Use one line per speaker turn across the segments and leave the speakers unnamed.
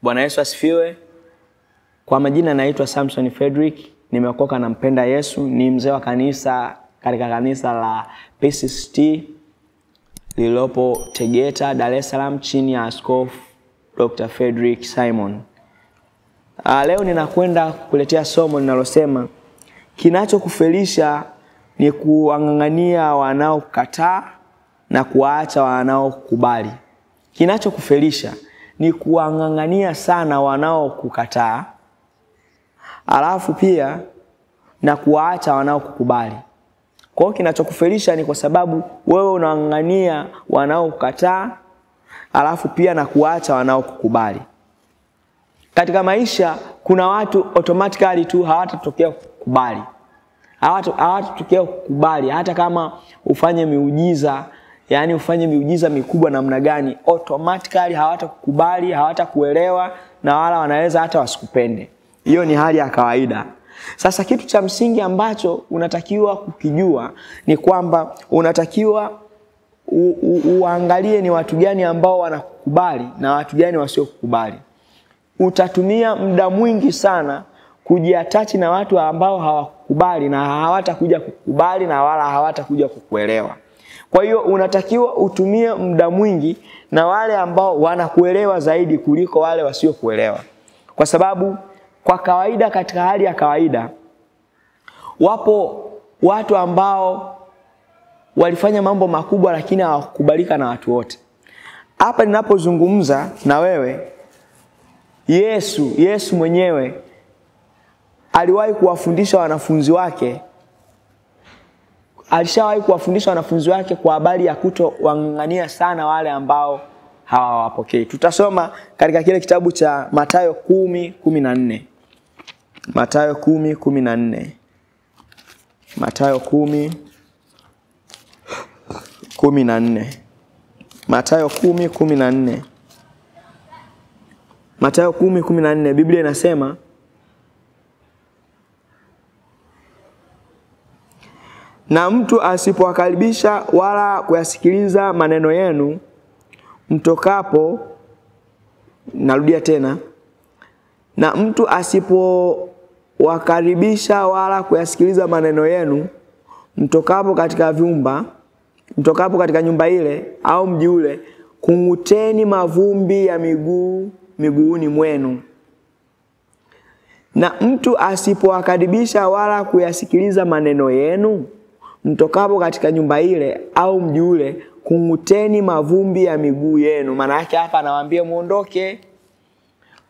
Bwana Yesu asifiwe. Kwa majina naitwa Samson Fredrick, nimeokoka na mpenda Yesu, ni mzee wa kanisa katika kanisa la PCCT lililopo Tegeta, Dar es Salaam, chini ya Askofu Dr. Fredrick Simon. Leo ninakwenda kukuletea somo linalosema kinachokufelisha ni kuangangania wanaokataa na kuwaacha wanaokubali. Kinachokufelisha ni kuangangania sana wanaokukataa, alafu pia na kuwaacha wanaokukubali. Kwa hiyo kinachokufelisha ni kwa sababu wewe unaangangania wanaokukataa, alafu pia na kuwaacha wanaokukubali. Katika maisha kuna watu automatically tu hawatatokea kukubali. Hawatatokea kukubali hata kama ufanye miujiza, yani ufanye miujiza mikubwa namna gani, automatically hawatakukubali, hawatakuelewa na wala wanaweza hata wasikupende. Hiyo ni hali ya kawaida. Sasa kitu cha msingi ambacho unatakiwa kukijua ni kwamba unatakiwa uangalie ni watu gani ambao wanakukubali na watu gani wasiokukubali. Utatumia muda mwingi sana kujiatachi na watu ambao hawakukubali na hawatakuja kukubali na wala hawatakuja kukuelewa. Kwa hiyo unatakiwa utumie muda mwingi na wale ambao wanakuelewa zaidi kuliko wale wasiokuelewa. Kwa sababu kwa kawaida, katika hali ya kawaida, wapo watu ambao walifanya mambo makubwa lakini hawakukubalika na watu wote. Hapa ninapozungumza na wewe, Yesu mwenyewe aliwahi kuwafundisha wanafunzi wake. Alishawahi kuwafundisha wanafunzi wake kwa habari ya kutowang'ang'ania sana wale ambao hawawapokei. Tutasoma katika kile kitabu cha Mathayo 10:14. Mathayo 10:14. Mathayo 10:14. Mathayo 10:14. Mathayo 10:14, Biblia inasema, na mtu asipowakaribisha wala kuyasikiliza maneno yenu mtokapo, narudia tena, na mtu asipowakaribisha wala kuyasikiliza maneno yenu mtokapo katika vyumba, mtokapo katika nyumba ile au mji ule, kung'uteni mavumbi ya miguuni mwenu. Na mtu asipowakaribisha wala kuyasikiliza maneno yenu mtokapo katika nyumba ile au mji ule, kung'uteni mavumbi ya miguu yenu. Maana yake hapa anawaambia muondoke.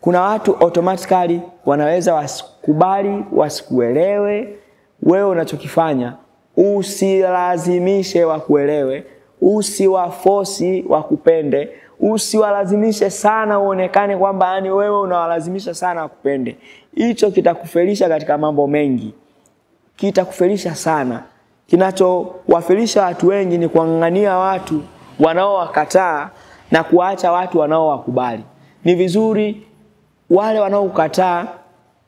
Kuna watu automatically wanaweza wasikubali, wasikuelewe wewe unachokifanya. Usilazimishe wakuelewe, usiwafosi wakupende, usiwalazimishe sana uonekane kwamba yani wewe unawalazimisha sana wakupende. Hicho kitakufelisha katika mambo mengi. Kitakufelisha sana. Kinachowafelisha watu wengi ni kuangangania watu wanaowakataa na kuacha watu wanaowakubali. Ni vizuri wale wanaokukataa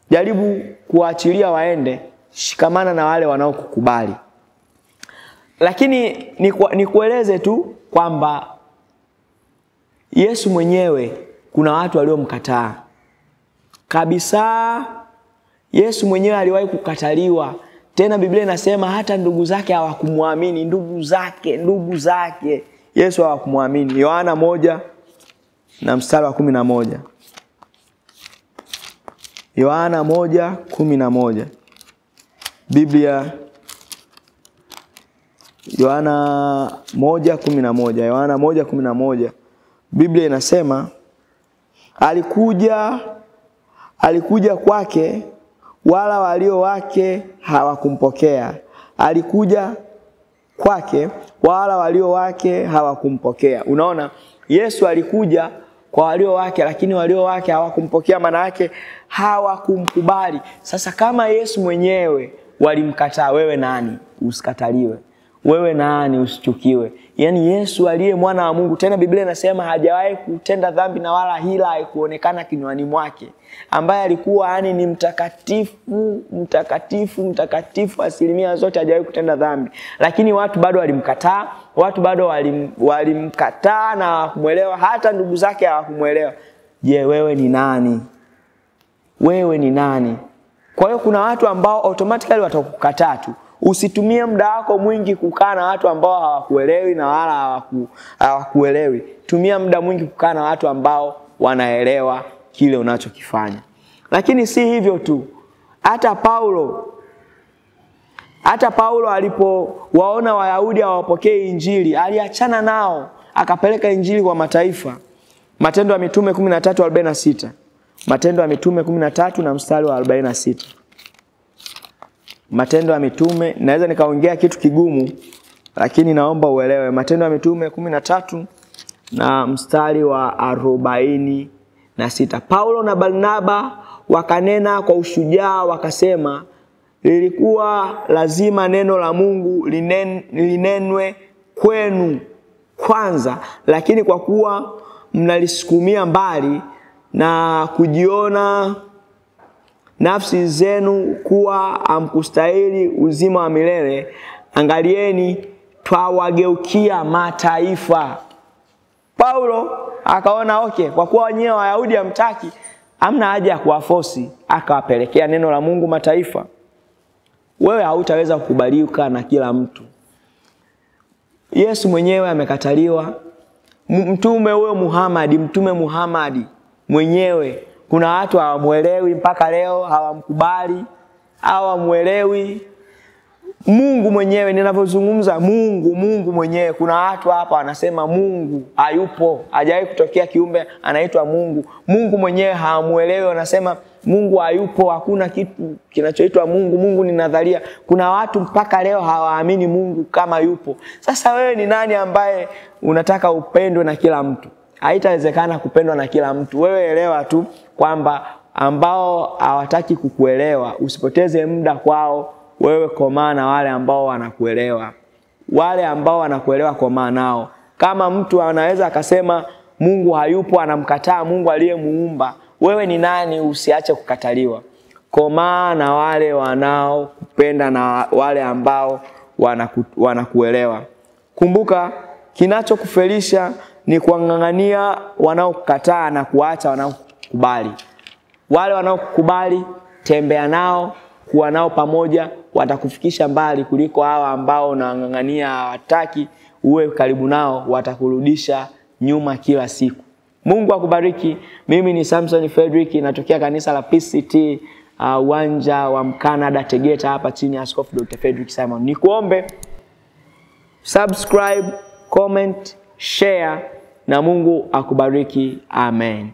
jaribu kuachilia waende, shikamana na wale wanaokukubali. Lakini nikueleze tu kwamba Yesu mwenyewe kuna watu waliomkataa kabisa. Yesu mwenyewe aliwahi kukataliwa. Tena Biblia inasema hata ndugu zake hawakumwamini, ndugu zake Yesu hawakumwamini. Yohana 1:11. Yohana 1:11. Biblia Yohana 1:11. Yohana 1:11. Biblia inasema alikuja kwake wala walio wake hawakumpokea. Alikuja kwake wala walio wake hawakumpokea. Unaona, Yesu alikuja kwa walio wake lakini walio wake hawakumpokea, maana yake hawakumkubali. Sasa kama Yesu mwenyewe walimkataa, wewe nani usikataliwe? Wewe nani usichukiwe? Yaani Yesu aliye mwana wa Mungu, tena Biblia inasema hajawahi kutenda dhambi na wala hila haikuonekana kinywani mwake, ambaye alikuwa yani ni mtakatifu, mtakatifu, mtakatifu asilimia zote, hajawahi kutenda dhambi. Lakini watu bado walimkataa, watu bado walimkataa na kumuelewa, hata ndugu zake hawakumuelewa. Je, wewe ni nani? Wewe ni nani? Kwa hiyo kuna watu ambao automatically watakukataa tu. Usitumie muda wako mwingi kukaa na watu ambao hawakuelewi na wala hawakuelewi. Tumia muda mwingi kukaa na watu ambao wanaelewa kile unachokifanya. Lakini si hivyo tu. Hata Paulo alipowaona Wayahudi hawapokei Injili, aliachana nao, akapeleka Injili kwa mataifa. Matendo ya Mitume 13:46. Matendo ya Mitume 13 na mstari wa 46. Matendo ya Mitume, naweza nikaongea kitu kigumu lakini naomba uelewe. Matendo ya Mitume 13 na mstari wa 46. Paulo na Barnaba wakanena kwa ushujaa wakasema, lilikuwa lazima neno la Mungu linenwe kwenu kwanza, lakini kwa kuwa mnalisukumia mbali na kujiona nafsi zenu kuwa hamkustahili uzima wa milele, angalieni twawageukia mataifa. Paulo akaona okay, kwa kuwa wenyewe Wayahudi hamtaki, hamna haja ya kuwafosi, akawapelekea neno la Mungu mataifa. Wewe hautaweza kukubalika na kila mtu. Yesu mwenyewe amekataliwa. Mtume huyo Muhammad, Mtume Muhammad mwenyewe, kuna watu hawamuelewi mpaka leo, hawamkubali, hawamuelewi. Mungu mwenyewe, ninavyozungumza Mungu mwenyewe, kuna watu hapa wanasema Mungu hayupo, hajawahi kutokea kiumbe anaitwa Mungu. Mungu mwenyewe hawamuelewi, wanasema Mungu hayupo, hakuna kitu kinachoitwa Mungu, Mungu ni nadharia. Kuna watu mpaka leo hawaamini Mungu kama yupo. Sasa wewe ni nani ambaye unataka upendwe na kila mtu? Haitawezekana kupendwa na kila mtu. Wewe elewa tu kwamba ambao hawataki kukuelewa, usipoteze muda kwao. Wewe komaa na wale ambao wanakuelewa. Wale ambao wanakuelewa komaa nao. Kama mtu anaweza akasema Mungu hayupo, anamkataa Mungu aliyemuumba, wewe ni nani usiache kukataliwa? Komaa na wale wanaokupenda na wale ambao wanakuelewa. Kumbuka, kinachokufelisha ni kuangangania wanaokukataa na kuacha wanaokukubali. Wale wanaokukubali, tembea nao, kuwa nao pamoja, watakufikisha mbali kuliko hawa ambao unangangania hawataki uwe karibu nao, watakurudisha nyuma kila siku. Mungu akubariki. Mimi ni Samson Frederick, natokea kanisa la PCT uwanja wa Mkanada Tegeta hapa chini ya Askofu Dr. Frederick Simon. Nikuombe subscribe, comment, share na Mungu akubariki. Amen.